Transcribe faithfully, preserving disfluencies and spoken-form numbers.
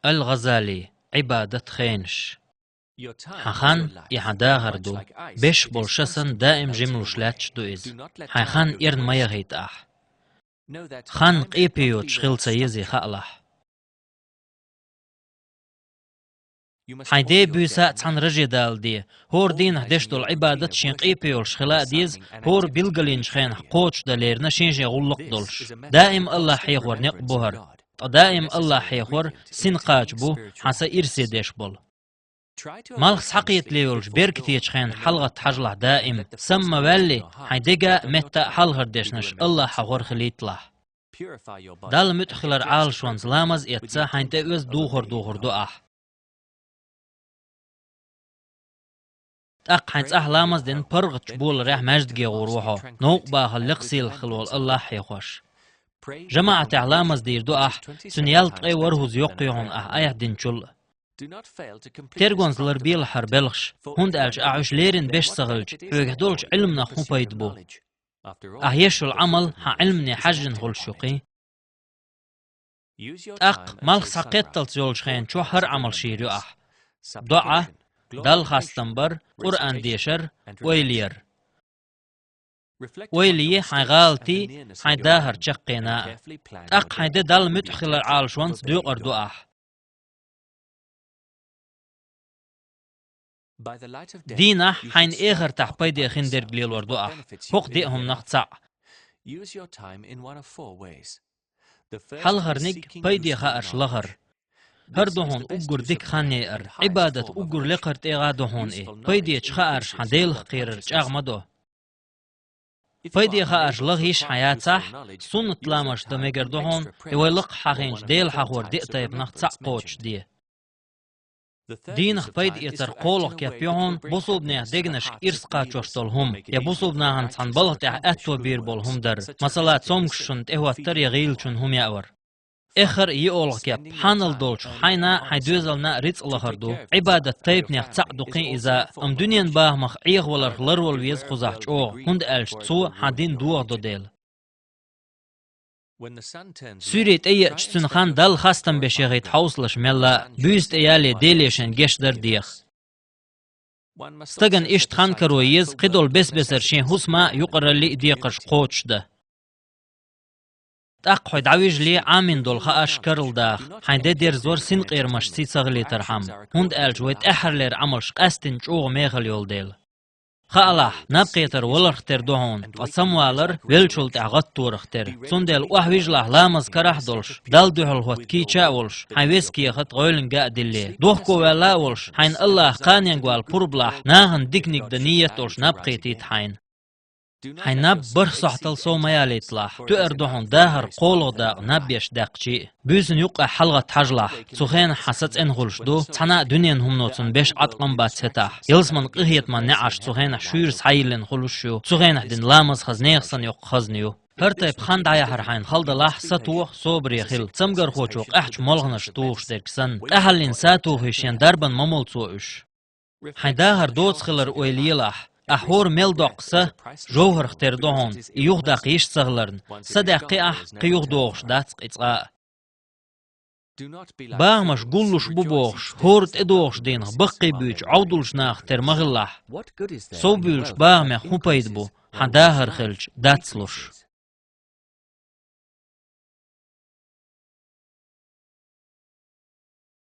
Ал-ГӀазали, Ӏибадат хенаш. Хьан хан и хьан дахар ду. Беш болу ша санна даим жимлуш лаьтташ ду иза. Хьайн хан эрна ма яхийта ахь. Хан къепе йоцуш хила ца еза хаалахь. Хьайн ден буьйса а цхьаьна раже даладе. ХӀора дийнахь деш долу Ӏибадат шен къепе йолуш хила а деза, хӀора билгалйинчу хенахь кхочушдан лерина шен-шен гӀуллакх а долуш. Даим АллахӀ хьехор некъ бу хӀара. Ткъа даим АллахӀ хьехор син кхача бу, хьан са ирсе деш болу. Малх схьакхетале йолчу беркатечу хенахь хьалагӀатта хьажалахь даим. Самма ваьлли, хьайн дега а, метта а хьалхара дешнаш АллахӀ хьахор хилийталахь. Далла муьтӀахь хилар Ӏалашонца ламаз эцна хьайн тӀе оьзда духар духур ду ахь. ТӀаккха хьайн цӀахь ламаз дина паргӀатчу боларехь маьждиге гӀур ву хьо, новкъа бахала лекха сийлахь хила волу АллахӀ хьехош. ЖамаӀатехь ламаз дийр ду ахь, цуьнан ялх ткъе ворхӀазза йоккха ю хьуна ахь айхьа динчул а. Тергонца ларбелахь хӀара белхаш, хӀунда аьлча ахь уьш леррина беш ца хилча, хьоьгахь долчу Ӏилманах хӀун пайда бу? Ахь еш йолу Ӏамал хьан Ӏилмане хьаьжжина хуьлуш ю кхин. ТӀаккха малх схьакхетталц йолчу хенан чохь хӀара Ӏамал шийр ю ахь: доӀа, Далла хастам бар, Къуръан дешар, ойла яр. Ойла е хьайн гӀалатий, хьайн дахар чаккхенна а. ТӀаккха хьайн де Далла муьтӀахь хилар Ӏалашонца доькъур ду ахь. Дийнахь хьайна эхартахь пайде хиндерг лелор ду ахь, хӀокху деа хӀуманах цхьаъ. Хьалхарниг — пайде хаарш лахар. ХӀара ду хьуна уггар дика хан яйар, Ӏибадат уггар лекхар тӀегӀа ду хьуна и. Пайдечу хаарш хьан Делах кхерар чӀагӀ ма до. Пайде хаарш лаха йиш хьан яцахь, суннат ламазаш дан мегар ду хьуна, и вай лакхахь хьахийначу Дела хьахор деа тайпанах цхьаъ кхочушде. Дийнах пайда эцар кхоалгӀа кеп ю хьуна бусалбанех дегнашка ирс кхачош долу хӀума, я бусалбанахана цхьана балха тӀехь аьтто бийр болу хӀума дар, масала, цомгушчунна тӀехӀоттар я гӀийлачунна хӀума яавар. Эххар а йиъолгӀа кеп хьанал долчух хьайна а, хьайн доьзална а рицкъ лахар ду. Ӏибадат тайпанех цхьаъ ду кхин иза, амма дуьненан бахамах Ӏехаваларх ларвала веза кхузахь чӀогӀа, хӀунда аьлча цо хьан дин дохадо дела. Суьйре тӀееача цуьнан хан Далла хастам беш яхийта хьовсалаш мелла а, буьйса тӀе яле Деле шен гечдар деха. Стагана иштта хан каро еза, кхидолу бес-бесара шен хӀусама а, юкъаралли а декхарш кхочушдан. ТӀаккха хьо дӀавижале Ӏамийна долу хаарш карладаха, хьайн де дерзор синкъерамашций ца хилийтархьама, хӀунда аьлча вай тӀаьххьарлера Ӏамалш къаьсттина чӀогӀа мехала йолу дела. Хаалахь, наб кхетар валарх тера ду хьуна, ткъа самавалар веллачул тӀаьхьа гӀатторах тера. Цундела охьавижалахь ламаз карахь а долуш, Далла дуьхьал хӀотта кийча а волуш, хьайн вес кехат гӀойланга а дилле. Дохко ваьлла а волуш, хьайна АллахӀа кханенга вала пурба лахь, нахана диканиг дан нийят долуш наб кхетийта хьайна. Хьайн наб бархӀ сохьтал сов ма ялийталахь, тоьар ду хьуна дахар кхоалгӀа дакъа наб еш даьккхичий а. Буьйсанна юккъехь хьалагӀатта хьажалахь, цу хенахь хьан са цӀена хуьлуш ду, цхьана а дуьненан хӀумано цунна беш Ӏаткъам бац хӀетахь, ялсаманин къинхетаман неӀарш цу хенахь шуьйра схьайиллина хуьлуш ю, цу хенахь дина ламаз хаза нехан санна йоккха хазна ю. ХӀара тайпа хан дӀаяхьар хьайна хала далахь, сатоха, собаре хила, цамгархочо къаьхьачу молханаш тухуш дерг санна. Къаьхьаллин сатохий шен дарбан ма молу цо уьш. Хьайн дахар доцахилар ойла елахь, ахь хӀора мел доккха са жовхӀарх тера ду хьуна, и юхадаккха йиш ца хиларна, са даьккхи ахь, кхин юхадогӀуш дац кхин цкъа а. Бахамаш гуллуш бу бохуш, хӀора тӀедогӀуш дийнах баккхий буьйчу Ӏовдалчу нахах тера ма хилалахь. Сов буьйлучу бахамех хӀун пайда бу, хьан дахар хилча, дацлуш?